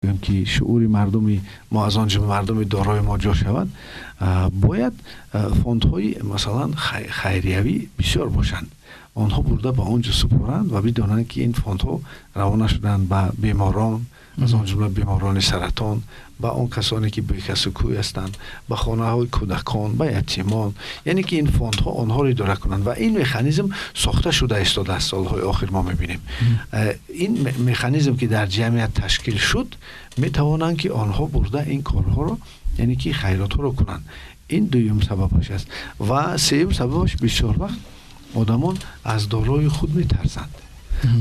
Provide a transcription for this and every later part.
Гӯем ки шуури мардуми мо, аз он ҷумла мардуми дорои мо, ҷо шавад, бояд фондҳои, масалан, хайриявӣ бисёр бошанд. Онҳо бурда ба он ҷо супоранд ва бидонанд, ки ин фондҳо равона шуданд ба беморон, аз он ҷумла беморони саратон, ба он касоне ки бекасу кӯй ҳастанд, ба хонаҳои кӯдакон, ба ятимон, яъне ки ин фондҳо онҳоро идора кунанд. Ва ин механизм сохта шуда истодааст. Солҳои охир мо мебинем, ин механизм ки дар ҷамъият ташкил шуд, метавонанд ки онҳо бурда ин корҳоро, яъне ки хайротҳоро кунанд. Ин дуюм сабабаш аст. Ва сеюм сабабаш: бисёр вақт одамон аз дорои худ метарсанд.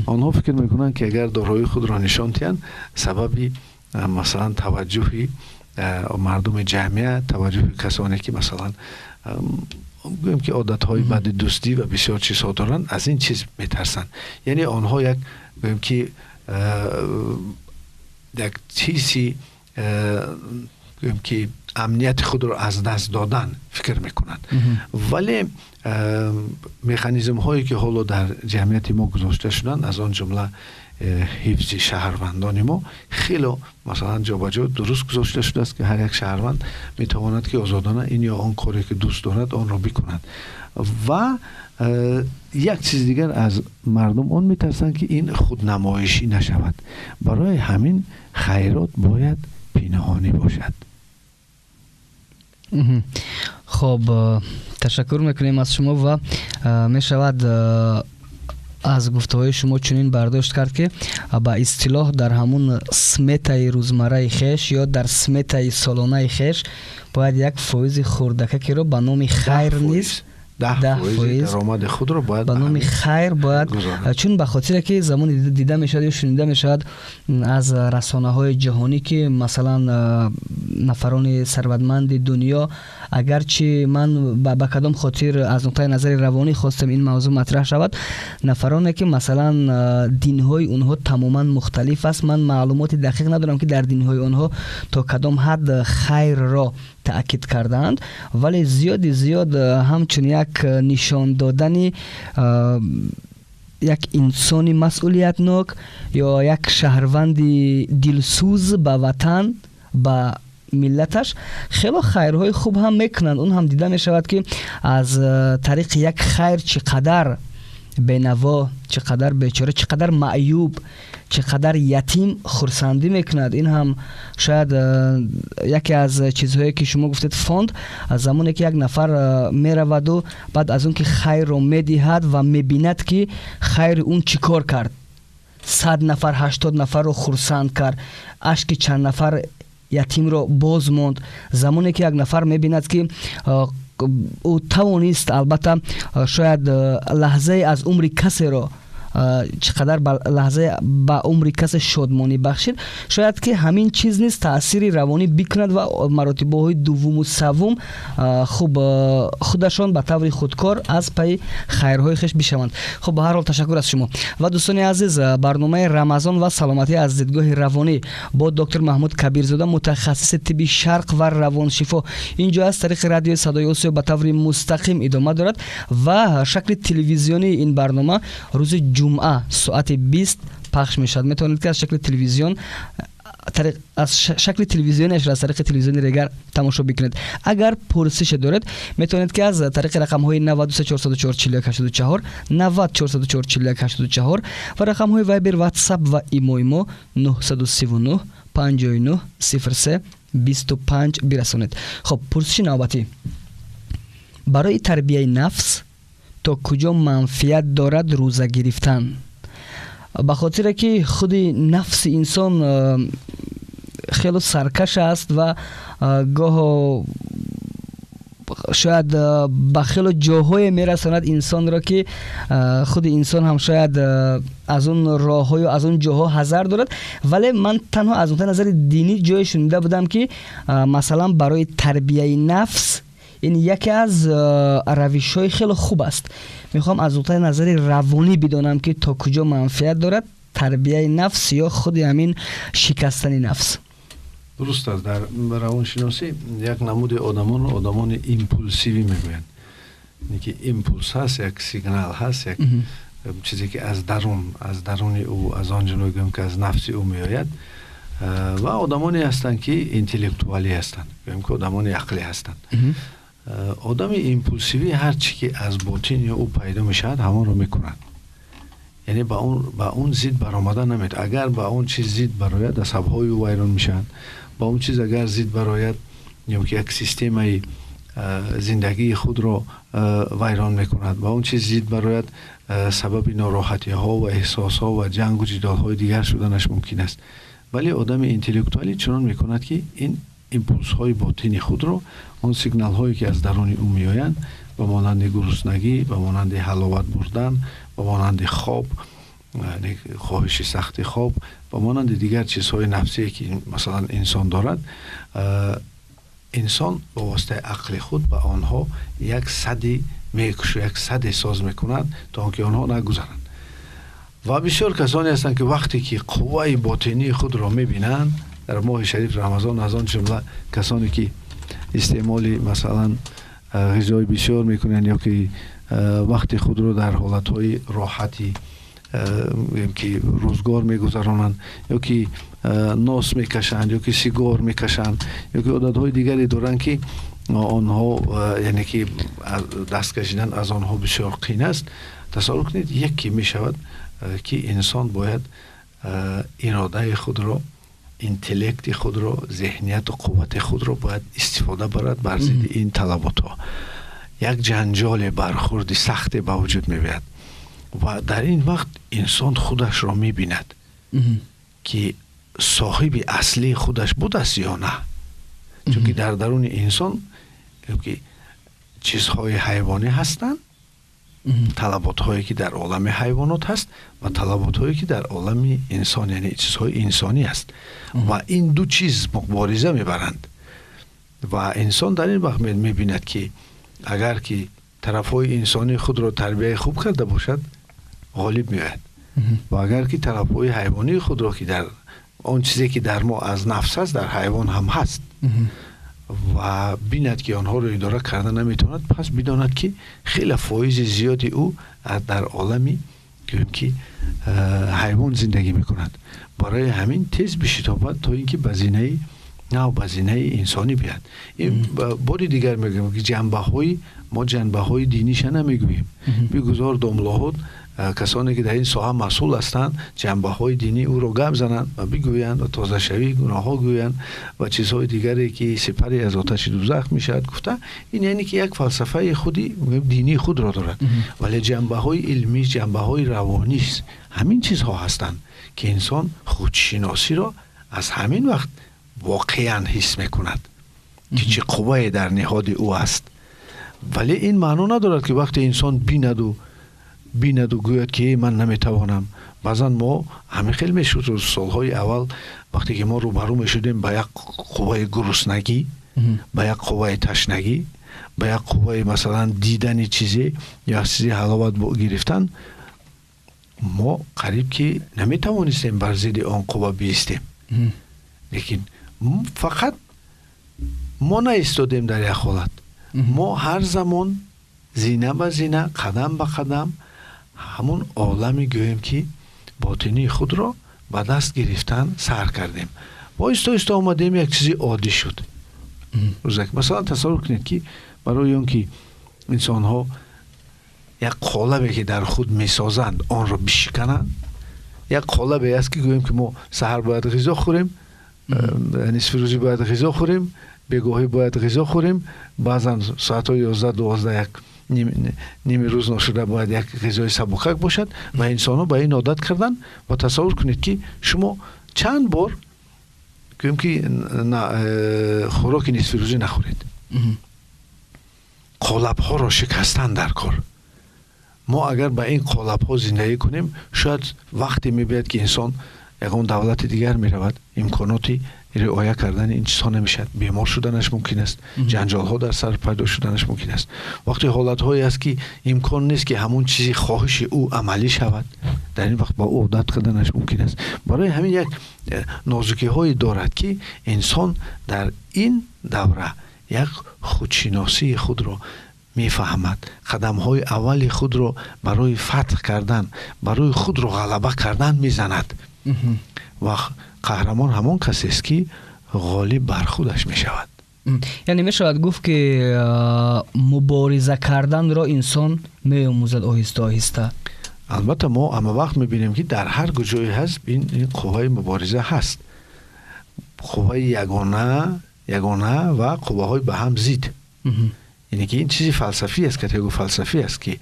Онҳо фикр мекунанд, ки агар дорои худро нишон диҳанд, сабаби, масалан, таваҷҷӯҳи мардуми ҷамъият, таваҷҷӯҳи касоне ки, масалан, гӯем ки одатҳои бади дӯстӣ ва бисёр чизҳо доранд, аз ин чиз метарсанд. Яъне онҳо як, гӯем ки, як чизи, гӯем ки, амнияти худро аз даст додан фикр мекунанд. Вале механизмҳое ки ҳоло дар ҷамъияти мо гузошта шуданд, аз он ҷумла ҳифзи шаҳрвандони мо, хело, масалан, ҷобаҷо дуруст гузошта шудааст, ки ҳар як шаҳрванд метавонад ки озодона ин ё он коре ки дӯст дорад, онро бикунад. Ва як чизи дигар: аз мардум он метарсанд, ки ин худнамоишӣ нашавад. Барои ҳамин хайрот бояд пинҳонӣ бошад. Хоб, ташаккур мекунем аз шумо. Ва мешавад аз гуфтаҳои шумо чунин бардошт кард, ки ба истилоҳ дар ҳамун сметаи рӯзмарраи хеш ё дар сметаи солонаи хеш бояд як фоизи хурдакакеро ба номи хайр низ 10% даромади худро бояд ба номи хайр бояд, чун ба хотире ки замоне дида мешавад ё шунида мешавад аз расонаҳои ҷаҳонӣ, ки, масалан, нафарони сарватманди дунё, агарчи ман ба кадом хотир аз нуқтаи назари равонӣ хостем ин мавзӯъ матраҳ шавад, нафароне ки, масалан, динҳои онҳо тамоман мухталиф аст, ман маълумоти дақиқ надорам, ки дар динҳои онҳо то кадом ҳад хайрро таъкид кардаанд, вале зиёди зиёд ҳамчун як нишон додани як инсони масъулиятнок ё як шаҳрванди дилсӯз ба ватан, ба миллаташ хело хайрҳои хуб ҳам мекунанд. Он ҳам дида мешавад, ки аз тариқи як хайр чӣ қадар бенаво, чӣ қадар бечора, чӣ қадар маъюб, чӣ қадар ятим хурсандӣ мекунад. Ин ҳам шояд яке аз чизҳое ки шумо гуфтед, фонд, аз замоне ки як нафар мераваду баъд аз он ки хайрро медиҳад ва мебинад, ки хайри он чӣ кор кард, 100 нафар, 80 нафарро хурсанд кард, ашки чанд нафар ятимро боз монд, замоне ки як нафар мебинад, ки ӯ тавонист, албатта, шояд лаҳзае аз умри касеро, чӣ қадар лаҳзае ба умри касе шодмонӣ бахшид, шояд ки ҳамин чиз низ таъсири равонӣ бикунад ва маротибаҳои дуввуму саввум хуб худашон ба таври худкор аз пайи хайрҳои хеш бишаванд. Хуб, ба ҳар ҳол, ташаккур аз шумо. Ва дӯстони азиз, барномаи «Рамазон ва саломатӣ аз дидгоҳи равонӣ» бо доктор Маҳмуд Кабирзода, мутахассиси тибби шарқ ва равоншифо, ин ҷо аз тариқи Радиои Садои Осиё ба таври мустақим идома дорад ва шакли телевизионии ин барнома рӯзи ҷумъа соати 20 пахш мешавад. Метавонед, ки аз шакли телевизион, аз шакли телевизиониаш аз тариқи телевизиони Регар тамошо бикунед. Агар пурсише доред, метавонед, ки аз тариқи рақамҳои 93 404 41 84, 90 404 41 84 ва рақамҳои Вайбер, Ватсап ва Имои мо 939 59 03 25 бирасонед. Хуб, пурсиши навбатӣ: барои тарбияи нафс то куҷо манфиат дорад рӯза гирифтан? Ба хотире ки худи нафси инсон хело саркаш аст ва гоҳо шояд ба хело ҷоҳое мерасонад инсонро, ки худи инсон ҳам шояд аз он роҳҳою аз он ҷоҳо ҳазар дорад. Вале ман танҳо аз нуқтаи назари динӣ ҷое шунида будам, ки, масалан, барои тарбияи нафс ин яке аз равишҳои хеле хуб аст. Мехоҳам аз нуқтаи назари равонӣ бидонам, ки то куҷо манфиат дорад тарбияи нафс ё худи ҳамин шикастани нафс. Дуруст аст. Дар равоншиносӣ як намуди одамонро одамони импулсивӣ мегӯянд, ки импулс ҳаст, як сигнал ҳаст, як чизе ки аз дарун, аз даруни ӯ, аз он ҷумла, гӯем ки аз нафси ӯ меояд. Ва одамоне ҳастанд, ки интеллектуалӣ ҳастанд, гӯем ки одамони ақлӣ ҳастанд. Одами импулсивӣ ҳар чӣ ки аз ботини ӯ пайдо мешавад, ҳамонро мекунад, яъне ба он зид баромада наметавонад. Агар ба он чиз зид барояд, асабҳои ӯ вайрон мешаванд. Ба он чиз агар зид барояд, ё ки як системаи зиндагии худро вайрон мекунад. Ба он чиз зид барояд, сабаби нороҳатиҳо ва эҳсосҳо ва ҷангу ҷидолҳои дигар шуданаш мумкин аст. Вале одами интеллектуалӣ чунон мекунад, ки ин импулсҳои ботини худро, он сигналҳое ки аз даруни ӯ меоянд, ба монанди гуруснагӣ, ба монанди ҳаловат бурдан, ба монанди хоб, хоҳиши сахти хоб, ба монанди дигар чизҳои нафсие ки масалан инсон дорад, инсон ба воситаи ақли худ ба онҳо як сади мекушу як саде соз мекунад, то он ки онҳо нагузаранд. Ва бисёр касоне ҳастанд, ки вақте ки қувваи ботинии худро мебинанд дар моҳи шариф Рамазон, аз он ҷумла касоне ки истеъмоли масалан ғизои бисёр мекунанд ё ки вақти худро дар ҳолатҳои роҳати ки рӯзгор мегузаронанд, ё ки нос мекашанд, ё ки сигор мекашанд, ё ки одатҳои дигаре доранд, ки онҳо, яъне ки даст кашидан аз онҳо бисёр қин аст. Тасаввур кунед, яке мешавад, ки инсон бояд иродаи худро, интеллекти худро, зеҳнияту қуввати худро бояд истифода барад бар зидди ин талаботҳо. Як ҷанҷоле, бархурди сахте ба вуҷуд меояд ва дар ин вақт инсон худашро мебинад, ки соҳиби аслии худаш будааст ё на, чунки дар даруни инсон ки чизҳои ҳайвонӣ ҳастанд, талаботҳое ки дар олами ҳайвонот ҳаст, ва талаботҳое ки дар олами инсон, яъне чизҳои инсонӣ ҳаст, ва ин ду чиз мубориза мебаранд. Ва инсон дар ин вақт мебинад, ки агар ки тарафҳои инсонии худро тарбияи хуб карда бошад, ғолиб меояд, ва агар ки тарафҳои ҳайвонии худро, ки дар он чизе ки дар мо аз нафс аст, дар ҳайвон ҳам ҳаст, ва бинад ки онҳоро идора карда наметавонад, пас бидонад, ки хеле фоизи зиёди ӯ дар олами, гӯем ки, ҳайвон зиндагӣ мекунад. Барои ҳамин тез бишитобад, то ин ки ба зинаи нав, ба зинаи инсонӣ биёяд. Ин бори дигар мегӯем, ки ҷанбаҳои мо ҷанбаҳои диниша намегӯем. Бигузор домлоҳот, касоне ки дар ин соҳа масъул ҳастанд, ҷанбаҳои динии ӯро гап зананд ва бигӯянд ва тозашавии гуноҳҳо гӯянд ва чизҳои дигаре ки сипаре аз оташи дузах мешавад гуфта. Ин яъне ки як фалсафаи худи динии худро дорад, вале ҷанбаҳои илмӣ, ҷанбаҳои равонист, ҳамин чизҳо ҳастанд, ки инсон худшиносиро аз ҳамин вақт воқеан ҳис мекунад, ки чӣ қуввае дар ниҳоди ӯ аст. Вале ин маъно надорад, ки вақте инсон бинаду гӯяд, ки ман наметавонам. Баъзан мо ҳамин хел мешуд. Солҳои аввал, вақте ки мо рӯбарӯ мешудем ба як қувваи гуруснагӣ, ба як қувваи ташнагӣ, ба як қувваи масалан дидани чизе ё аз чизе ҳаловат гирифтан, мо қариб ки наметавонистем бар зидди он қувва биистем. Лекин фақат мо наистодем дар як ҳолат. Мо ҳар замон зина ба зина, қадам ба қадам ҳамун олами, гӯем ки, ботинии худро ба даст гирифтан сар кардем. Оҳиста оҳиста омадем, як чизи оддӣ шуд. Масалан, тасаввур кунед, ки барои он ки инсонҳо як қолабе ки дар худ месозанд, онро бишикананд, як қолабе аст, ки гӯем ки мо саҳар бояд ғизо хӯрем, нисфирӯзӣ бояд ғизо хӯрем, бегоҳӣ бояд ғизо хӯрем, баъзан соатҳои 11, 12, як ними рӯз ношуда бояд як ғизои сабукак бошад. Ва инсонҳо ба ин одат карданд. Ва тасаввур кунед, ки шумо чанд бор, гӯем ки, хӯроки нисфирӯзӣ нахӯред. Қолабҳоро шикастан дар кор. Мо агар ба ин қолабҳо зиндагӣ кунем, шояд вақте мебиёяд, ки инсон ягон давлати дигар меравад, имконоти риоя кардани ин чизҳо намешавад, бемор шуданаш мумкин аст, ҷанҷолҳо дар сар пайдо шуданаш мумкин аст. Вақте ҳолатҳое аст, ки имкон нест, ки ҳамон чизи хоҳиши ӯ амалӣ шавад, дар ин вақт ба ӯ одат карданаш мумкин аст. Барои ҳамин як нозукиҳое дорад, ки инсон дар ин давра як худшиносии худро мефаҳмад, қадамҳои аввали худро барои фатҳ кардан, барои худро ғалаба кардан мезанад. Ва Қаҳрамон ҳамон касест, ки ғолиб бар худаш мешавад. Яъне мешавад гуфт, ки мубориза карданро инсон меомӯзад оҳиста оҳиста. Албатта, мо ҳама вақт мебинем, ки дар ҳар куҷое ҳаст, ин қувваи мубориза ҳаст, қувваи ягона ва қувваҳои ба ҳам зид. Яъне ки ин чизи фалсафӣ аст, категорияи фалсафӣ аст, ки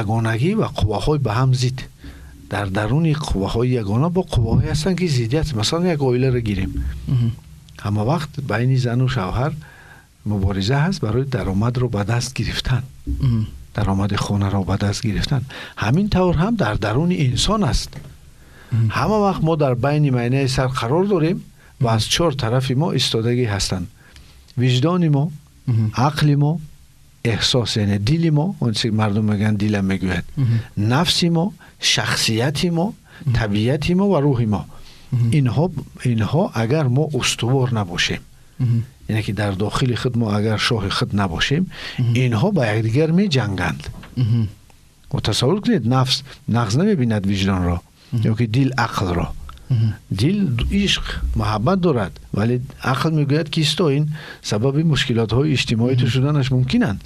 ягонагӣ ва қувваҳои ба ҳам зид. Дар даруни қувваҳои ягона бо қувваҳое ҳастанд, ки зиддият. Масалан, як оиларо гирем, ҳама вақт байни зану шавҳар мубориза ҳаст барои даромадро ба даст гирифтан, даромади хонаро ба даст гирифтан. Ҳамин тавр ҳам дар даруни инсон аст. Ҳама вақт мо дар байни майнаи сар қарор дорем ва аз чор тарафи мо истодагӣ ҳастанд: виҷдони мо, ақли мо, эҳсос, яъне дили мо, он чизе мардум мегӯянд, дилам мегӯяд, нафси мо, шахсияти мо, табиати мо ва рӯҳи мо. Инҳо агар мо устувор набошем, яъне ки дар дохили худ мо агар шоҳи худ набошем, инҳо ба якдигар меҷанганд. Тасаввур кунед, нафс нағз намебинад виҷдонро ё ки дил ақлро. Дил ишқ, муҳаббат дорад, вале ақл мегӯяд, ки исто, ин сабаби мушкилотҳои иҷтимоӣ ту шуданаш мумкинанд.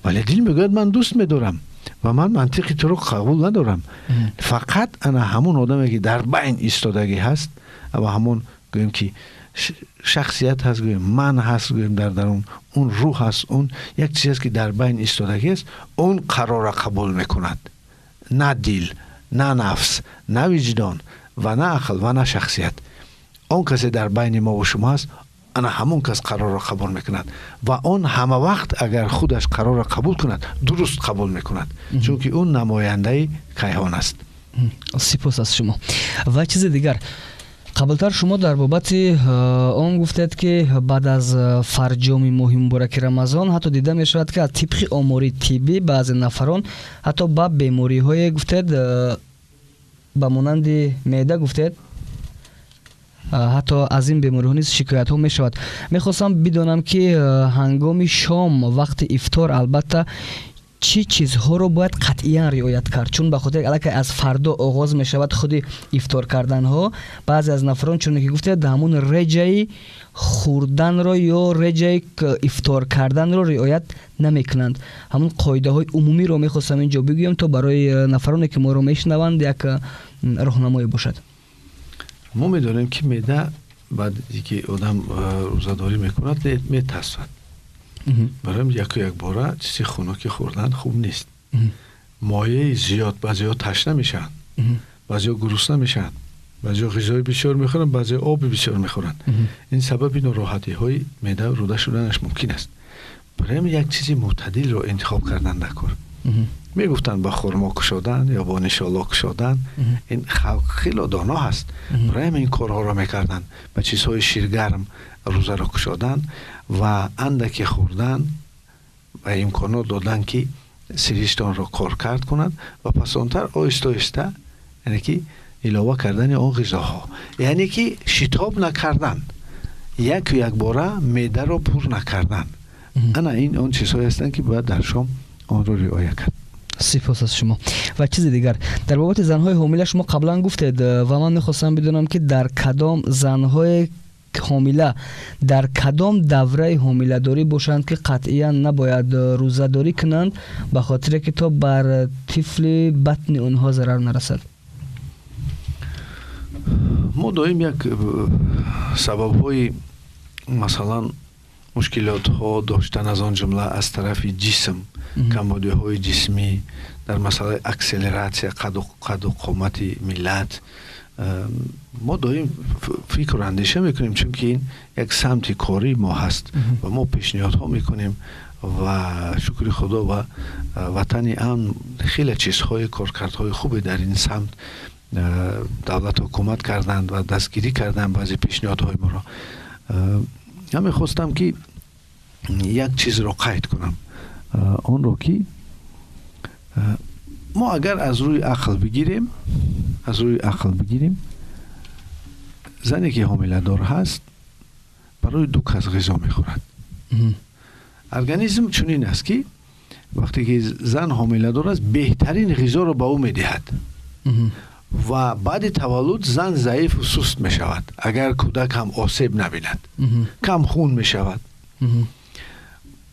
Вале дил мегӯяд, ман дӯст медорам ва ман мантиқи туро қабул надорам. Фақат ана ҳамон одаме, ки дар байн истодагӣ ҳаст ва ҳамон, гӯем, ки шахсият ҳаст, гӯем, ман ҳаст, гӯем, дар дарун он рӯҳ ҳаст, он як чиз аст, ки дар байн истодагӣ аст, он қарорро қабул мекунад, на дил, на нафс, на виҷдон ва на ақл ва на шахсият. Он касе дар байни мо ва шумо ҳаст, ана ҳамон кас қарорро қабул мекунад ва он ҳама вақт агар худаш қарорро қабул кунад, дуруст қабул мекунад, чунки ӯ намояндаи кайҳон аст. Сипос аз шумо. Ва чизи дигар, қаблтар шумо дар бобати он гуфтед, ки баъд аз фарҷоми моҳи мубораки Рамазон ҳатто дида мешавад, ки аз тибқи омори тиббӣ баъзе нафарон ҳатто ба бемориҳое, гуфтед, ба монанди меъда, гуфтед, ҳатто аз ин бемориҳо низ шикоятҳо мешавад. Мехостам бидонам, ки ҳангоми шом, вақти ифтор, албатта, чӣ чизҳоро бояд қатъиян риоят кард, чун ба хотири аллакай аз фардо оғоз мешавад худи ифтор карданҳо. Баъзе аз нафарон, чуне ки гуфтед, ҳамун реҷаи хӯрданро ё реҷаи ифтор карданро риоят намекунанд. Ҳамун қоидаҳои умумиро мехостам ин ҷо бигӯям, то барои нафароне, ки моро мешунаванд, як роҳнамоӣ бошад. Мо медонем, ки меъда баъде ки одам рӯзадорӣ мекунад, метасвад. Барои яку якбора чизи хунуки хӯрдан хуб нест, моеи зиёд. Баъзеҳо ташна мешаванд, баъзеҳо гурусна мешаванд, баъзеҳо ғизои бисёр мехӯранд, баъзеҳо оби бисёр мехӯранд. Ин сабаби нороҳатиҳои меъда, рӯда шуданаш мумкин аст. Барои як чизи мӯътадилро интихоб кардан дар кор. Мегуфтанд, ба хурмо кушодан ё бо нишоло кушодан. Ин халқ хело доно ҳаст, барои ин корҳоро мекарданд. Ба чизҳои ширгарм рӯзаро кушодан ва андаке хӯрдан ва имконот додан, ки сириштонро коркард кунад ва пасонтар оҳиста оҳиста, яъне ки илова кардани он ғизоҳо, яъне ки шитоб накардан, яку якбора меъдаро пур накардан. Ана ин он чизҳое ҳастанд, ки бояд дар шом онро риоя кард. Сипос аз шумо. Ва чизи дигар, дар бобати занҳои ҳомила шумо қаблан гуфтед ва ман мехостам бидонам, ки дар кадом занҳои ҳомила, дар кадом давраи ҳомиладорӣ бошанд, ки қатъиян набояд рӯзадорӣ кунанд, ба хотире ки то бар тифли батни онҳо зарар нарасад. Мо доим як сабабҳои, масалан, мушкилотҳо доштан, аз он ҷумла аз тарафи ҷисм, камбудиҳои ҷисмӣ дар масъалаи акселератсия қаду қомати миллат, мо доим фикру андеша мекунем, чунки ин як самти кории мо ҳаст ва мо пешниҳодҳо мекунем. Ва шукри Худо ва ватани амн, хеле чизҳои, коркардҳои хубе дар ин самт давлат, ҳукумат карданд ва дастгирӣ карданд баъзе пешниҳодҳои моро. Ман мехостам, ки як чизро қайд кунам, онро ки мо агар аз рӯи ақл бигирем, аз рӯи ақл бигирем, зане ки ҳомиладор ҳаст, барои ду кас ғизо мехӯрад. Организм чунин аст, ки вақте ки зан ҳомиладор аст, беҳтарин ғизоро ба ӯ медиҳад. Ва баъди таваллуд зан заифу суст мешавад, агар кӯдак ҳам осеб набинад, кам хун мешавад,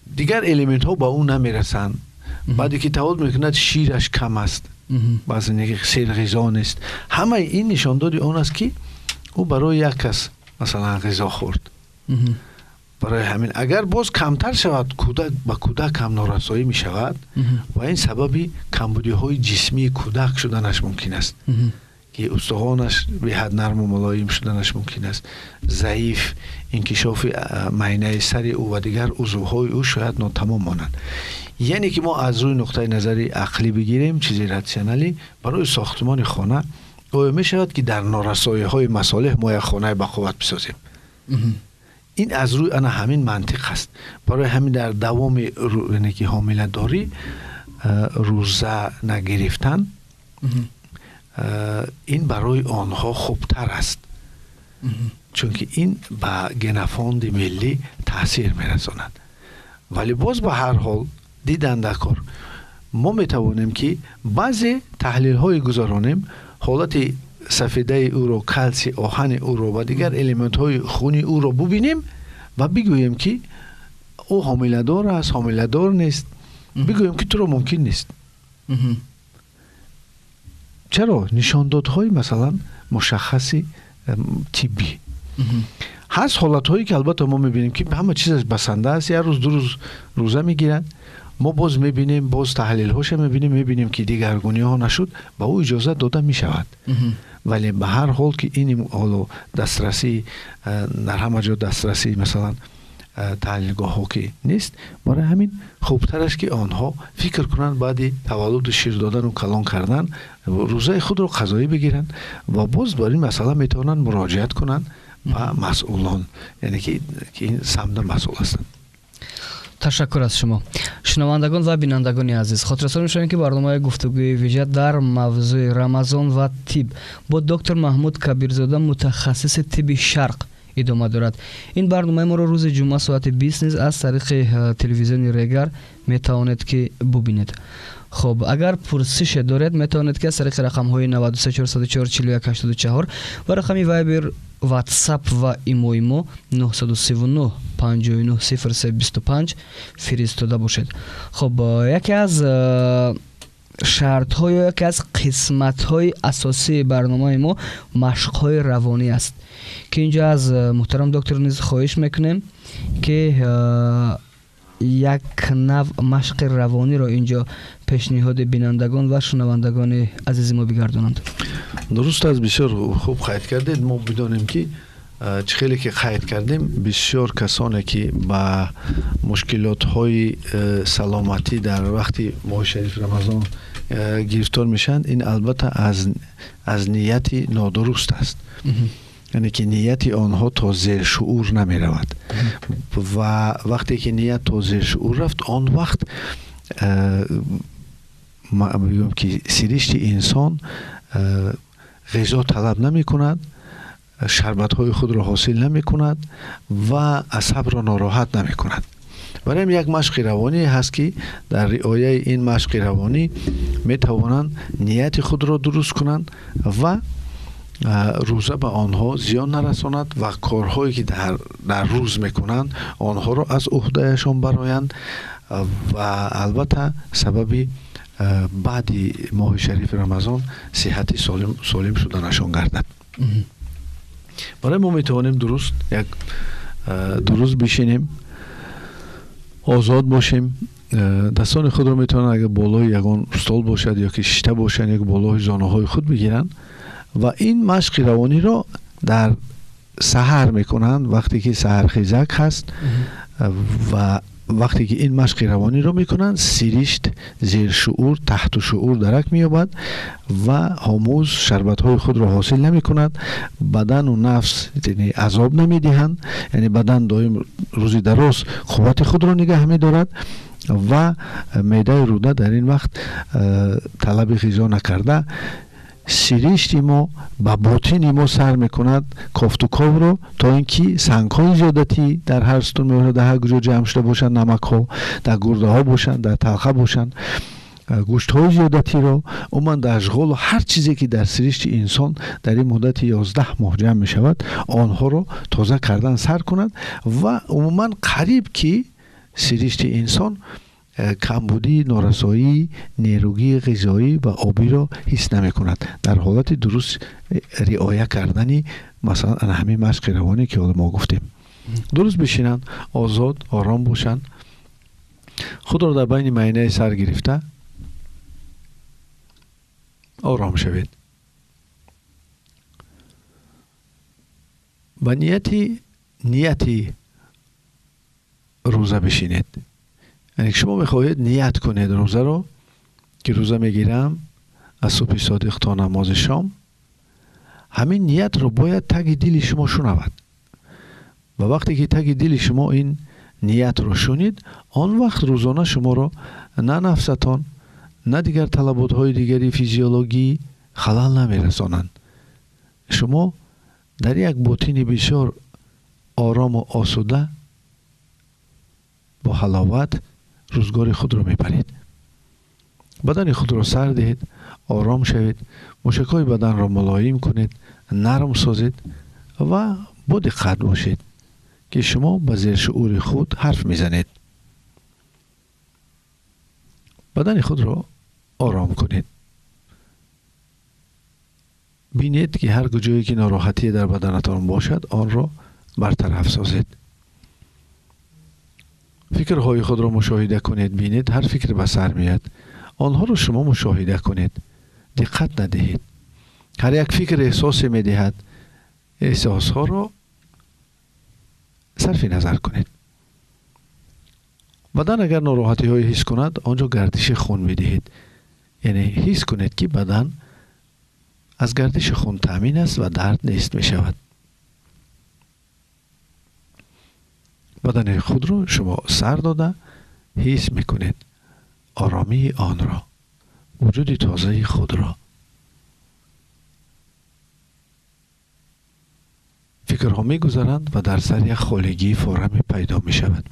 дигар элементҳо ба ӯ намерасанд. Баъде ки таваллуд мекунад, шираш кам аст, баъзе серғизо нест. Ҳамаи ин нишондоди он аст, ки ӯ барои як кас, масалан, ғизо хӯрд. Барои ҳамин, агар боз камтар шавад, кӯдак ба кӯдак ҳам норасоӣ мешавад ва ин сабаби камбудиҳои ҷисмии кӯдак шуданаш мумкин аст, ки устухонаш беҳад нарму мулоим шуданаш мумкин аст, заиф, инкишофи майнаи сари ӯ ва дигар узвҳои ӯ шояд нотамом монанд. Яъне ки мо аз рӯи нуқтаи назари ақлӣ бигирем, чизи ратсионалӣ, барои сохтмони хона оё мешавад, ки дар норасоиҳои масолеҳ мо як хонаи бақувват бисозем? Ин аз рӯи ана ҳамин мантиқ аст. Барои ҳамин дар давоми, яъне ки ҳомиладорӣ, рӯза нагирифтан ин барои онҳо хубтар аст, чунки ин ба генофонди миллӣ таъсир мерасонад. Вале боз ба ҳар ҳол дидан дар кор, мо метавонем, ки баъзе таҳлилҳое гузаронем, ҳолати сафедаи ӯро, калсий, оҳани ӯро ва дигар элементҳои хуни ӯро бубинем ва бигӯем, ки ӯ ҳомиладор аст, ҳомиладор нест, бигӯем, ки туро мумкин нест. Чаро? Нишондодҳои, масалан, мушаххаси тиббӣ ҳаст. Ҳолатҳое, ки албатта мо мебинем, ки ҳама чизаш басанда аст, як рӯз, 2 рӯз рӯза мегирад, мо боз мебинем, боз таҳлилҳоша мебинем, мебинем, ки дигаргуниҳо нашуд, ба ӯ иҷозат дода мешавад. Вале ба ҳар ҳол, ки ин ҳоло дастрасӣ дар ҳама ҷо, дастрасӣ, масалан, таҳлилгоҳҳо ки нест, барои ҳамин хубтар аст, ки онҳо фикр кунанд, баъди таваллуду шир додану калон кардан рӯзаи худро қазоӣ бигиранд ва боз бар ин масъала метавонанд муроҷиат кунанд ба масъулон, яъне ки ин самта масъул ҳастанд. Ташаккур аз шумо. Шунавандагон ва бинандагони азиз, хотиррасон мешавем, ки барномаи гуфтугӯи вижа дар мавзӯи Рамазон ва тиб бо доктор Маҳмуд Кабирзода, мутахассиси тибби Шарқ, идома дорад. Ин барномаи моро рӯзи ҷумъа соати 20 низ аз тариқи телевизиони Регар метавонед, ки бубинед. Хуб, агар пурсише доред, метавонед, ки аз тариқи рақамҳои 93 404 41 84 ва рақами Вайбер, Ватсап ва Имои мо 939 59 03 25 фиристода бошед. Хуб, яке аз шартҳо ё яке аз қисматҳои асосии барномаи мо машқҳои равонӣ аст, ки инҷо аз муҳтарам доктор низ хоҳиш мекунем, ки як нав машқи равониро инҷо пешниҳоди бинандагон ва шунавандагони азизи мо бигардонанд. Дуруст аст, бисёр хуб қайд кардед. Мо бидонем, ки чӣ хеле ки қайд кардем, бисёр касоне, ки ба мушкилотҳои саломатӣ дар вақти моҳи шарифи Рамазон гирифтор мешаванд, ин албатта аз нияти нодуруст аст, яъне ки нияти онҳо то зершуур намеравад. Ва вақте ки ният то зершуур рафт, он вақт бигӯем, ки сиришти инсон ғизо талаб намекунад, шарбатҳои худро ҳосил намекунад ва асабро нороҳат намекунад. Барои як машқи равонӣ ҳаст, ки дар риояи ин машқи равонӣ метавонанд нияти худро дуруст кунанд ва рӯза ба онҳо зиён нарасонад ва корҳое, ки дар рӯз мекунанд, онҳоро аз уҳдаяшон бароянд ва албатта сабаби баъди моҳи шарифи Рамазон сиҳати солим шуданашон гардад. Барои мо метавонем дуруст як дуруст бишинем, озод бошем, дастони худро метавонанд, агар болои ягон стол бошад ё ки шишта бошанд, ё болои зонуҳои худ бигиранд ва ин машқи равониро дар саҳар мекунанд, вақте ки саҳархезак ҳаст. Ва вақте ки ин машқи равониро мекунанд, сиришт зершуур, таҳту шуур дарак меёбад ва ҳомуз шарбатҳои худро ҳосил намекунад, бадану нафс азоб намедиҳанд, яъне бадан доим рӯзи дароз қуввати худро нигаҳ медорад ва меъдаю рӯда дар ин вақт талаби ғизо накарда, сиришти мо ба ботини мо сар мекунад кофтуковро, то ин ки сангҳои зиёдатӣ дар ҳар сутун меора, дар ҳар куҷо ҷамъ шуда бошанд, намакҳо дар гурдаҳо бошанд, дар талха бошанд. Гӯштҳои зиёдатиро, умуман дашғолу ҳар чизе ки дар сиришти инсон дар ин муддати 11 моҳ ҷамъ мешавад, онҳоро тоза кардан сар кунад ва умуман қариб ки сиришти инсон камбудии норасоии нерӯгии ғизоӣ ва обиро ҳис намекунад дар ҳолати дуруст риоя кардани масалан ана ҳамин машқи равонӣ ки ҳоло мо гуфтем. Дуруст бишинанд, озод, ором бошанд, худро дар байни майнаи сар гирифта ором шавед. Ба нияти рӯза бишинед. Яъне шумо мехоҳед ният кунед рӯзаро, ки рӯза мегирам аз субҳи содиқ то намози шом. Ҳамин ниятро бояд таги дили шумо шунавад. Ва вақте ки таги дили шумо ин ниятро шунид, он вақт рӯзона шуморо на нафсатон, на дигар талаботҳои дигари физиологӣ халал намерасонанд. Шумо дар як ботини бисёр орому осуда бо ҳаловат рӯзгори худро мепаред. Бадани худро сар диҳед, ором шавед, мушакҳои баданро мулоим кунед, нарм созед ва бо диққат бошед, ки шумо ба зершуури худ ҳарф мезанед. Бадани худро ором кунед. Бинед ки ҳар куҷое ки нороҳатие дар баданатон бошад, онро бартараф созед. Фикрҳои худро мушоҳида кунед. Бинед ҳар фикр ба сар меяд, онҳоро шумо мушоҳида кунед, диққат надиҳед. Ҳар як фикр эҳсосе медиҳад, эҳсосҳоро сарфи назар кунед. Бадан агар нороҳатиҳое ҳис кунад, он ҷо гардиши хун медиҳед. Яъне ҳис кунед ки бадан аз гардиши хун таъмин аст ва дард нест мешавад. Бадани худро шумо сар дода ҳис мекунед, оромии онро, вуҷуди тозаи худро. Фикрҳо мегузаранд ва дар сар як холигии фораме пайдо мешавад.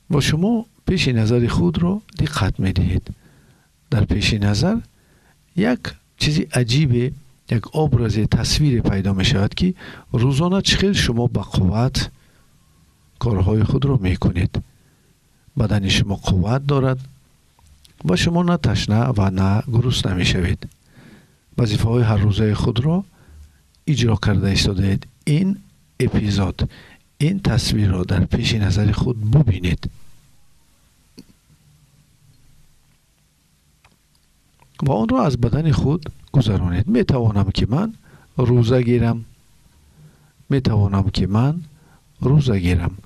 Бо шумо пеши назари худро диққат медиҳед. Дар пеши назар як чизи аҷибе, як образе, тасвире пайдо мешавад, ки рӯзона чӣ хел шумо ба қувват корҳои худро мекунед. Бадани шумо қувват дорад ва шумо на ташна ва на гурусна мешавед. Вазифаҳои ҳаррӯзаи худро иҷро карда истодаед. Ин эпизод, ин тасвирро дар пеши назари худ бубинед ва онро аз бадани худ гузаронед. Метавонам ки ман рӯза гирам, метавонам ки ман рӯза гирам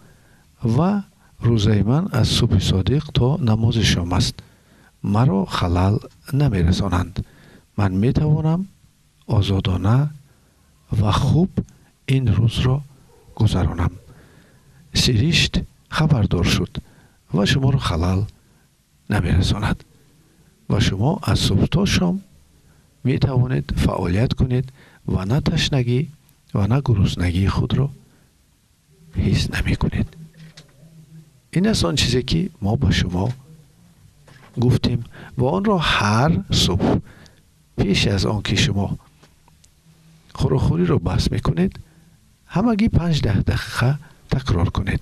ва рӯзаи ман аз субҳи содиқ то намози шом аст. Маро халал намерасонанд. Ман метавонам озодона ва хуб ин рӯзро гузаронам. Сиришт хабардор шуд ва шуморо халал намерасонад ва шумо аз субҳ то шом метавонед фаъолият кунед ва на ташнагӣ ва на гуруснагии худро ҳис намекунед. Ин аст он чизе ки мо ба шумо гуфтем ва онро ҳар субҳ пеш аз он ки шумо хӯрокхӯриро бас мекунед, ҳамагӣ 5-10 дақиқа такрор кунед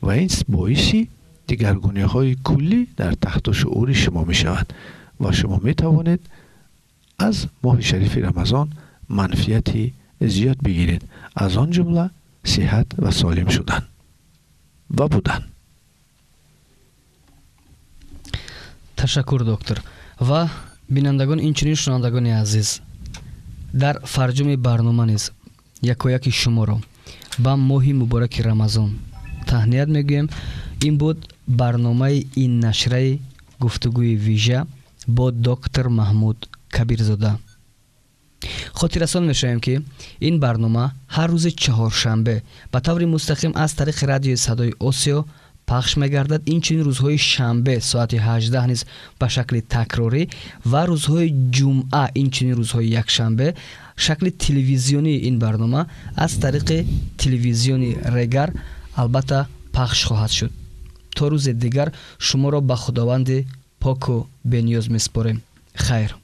ва ин боиси дигаргуниҳои куллӣ дар таҳту шуури шумо мешавад ва шумо метавонед аз моҳи шарифи Рамазон манфиати зиёд бигиред, аз он ҷумла сиҳат ва солим шудан ва будан. Ташаккур, доктор. Ва бинандагон, инчунин шунавандагони азиз, дар фарҷоми барнома низ якояки шуморо ба моҳи мубораки Рамазон таҳният мегӯем. Ин буд барномаи ин нашраи гуфтугӯи вижа бо доктор Маҳмуд Кабирзода. Хотиррасон мешавем, ки ин барнома ҳар рӯзи чаҳоршанбе ба таври мустақим аз тариқи радиои Садои Осиё пахш мегардад. Инчунин рӯзҳои шанбе соати 18 низ ба шакли такрорӣ ва рӯзҳои ҷумъа, инчунин рӯзҳои якшанбе шакли телевизионии ин барнома аз тариқи телевизиони Регар албатта пахш хоҳад шуд. То рӯзи дигар шуморо ба Худованди поку бениёз месупорем. Хайр.